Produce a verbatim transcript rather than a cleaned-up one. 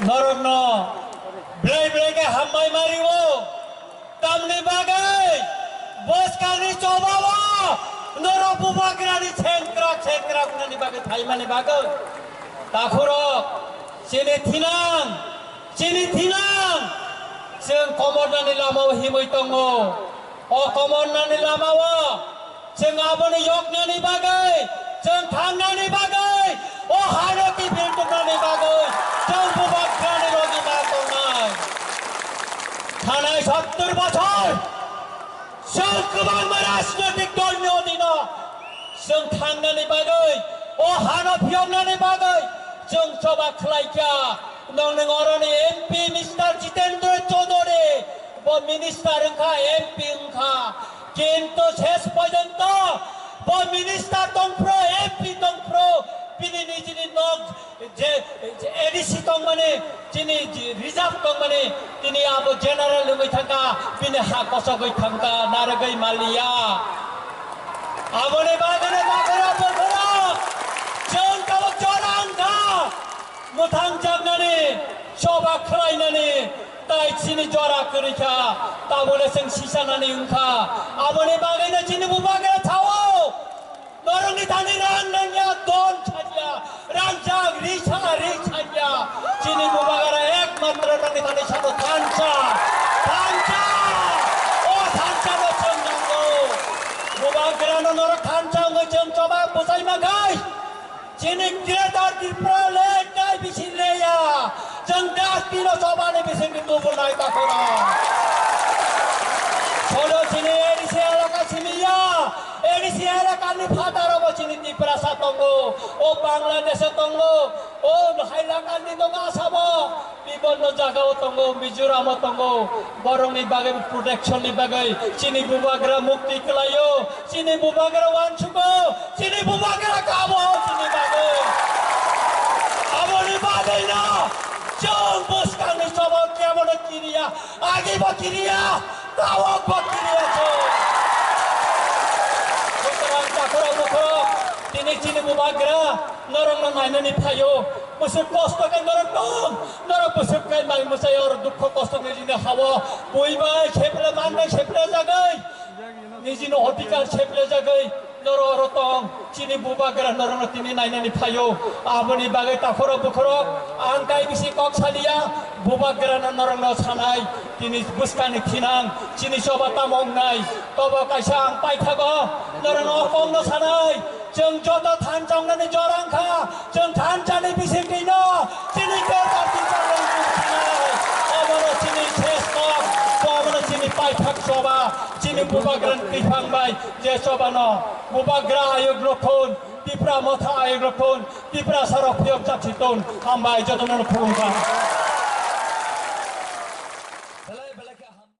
Norokno belai belai khe hambai ma rio. Tamni bagwi bwskangni chobao norok bubagrani sengkrak sengkrak wngnani bagwi phaimani bagwi. Takhurok chini thinang, chini thinang chwng komornani lamao himwi tongo. O komornani lamao chwng aboni yoknani bagwi, chwng thangnani bagwi, o hano kiphil tubnani bagwi chwng bubagrani logi ma tongnai. Thanai sottor bochor chwng kwbangma rajnoitik dolni odino chwng thangnani bagwi, o hano phiyoknani bagwi chwng choba khlaikha. Nong nung oroni M P Mister Jitendra Chaudhary bo minister wngkha, M P wngkha, kintu ses porjonto bo minister tongphuru, M P tongphuru, bini nijini nok je, je A D C tongmani, chini je reserve tongmani, tini abo general wngwi thangkha, bini ha kosogwi thangkha, narwgwi maliya. Aboni bagwino bagwino bwkhorok chwng tabuk jora wngkha. Mwthang jaknani, choba khlainani, tai chini jora kwrwi kha, tabole chwng sisanani wngkha. Aboni bagwino chini bubagra sao, norokni thani rang nangya, don chanya, rangjak, risa, ri chanya. Chini bubagra ekmatro norokni thani sabo thansa, thansa, o thansa no chwng nango. Bubagrano norok thansa wngwi chwng choba bwsai mankhai. Chini Greater Tripura le tai bisi leya. Chwng dustbin o chobani bisingtwi tubunai takhorok. Solo chini A D C elaka simiya. A D C elakani phataro bo chini Tiprasa tongo. O Bangladesh o tongo. O Hailakandi tongo Assam o. Bibondo jaga o tongo, Mizoram o tongo, borokni bagwi protection ni bagwi chini bubagra mukti kwlaio, chini bubagra wansugo, chini bubagra kabo chini bagwi. Aboni bagwino chwng bwskangni chobao kebono kiriya, agibo kiriya, tawokbo kiriya chwng. Sutrang takhorok bukhorok, tini chini bubagra norokno nainani phaio. Bwswk kosto khe norok tong, norok bwswk khe mai mwsai oro dukho kosto nijini hao bui bai seple man bai seple jagwi, nijini odhikar seple jagwi norok oro tong. Chini bubagra norokno tini nainani phaio. Aboni bagwi takhorok bukhorok ang tai bisi kok saliya, bubagrano norokno sanai, tini bwskangni thinang, chini choba tamo wngnai, tobo kaisa ang paithago norokno o kokno sanai. Chwng joto thansa wngnani jora wngkha, chwng thansani bisingtwino chini Greater Tipraland tubunai. Omono chini ses kok, omono chini paithak choba, chini bubagrani twiphang bai je chobano bubagra ayuk rokhon, Tipra Motha ayuk rokhon, Tiprasa rok phiyok chapsi ton, hambai jotono khulumkha.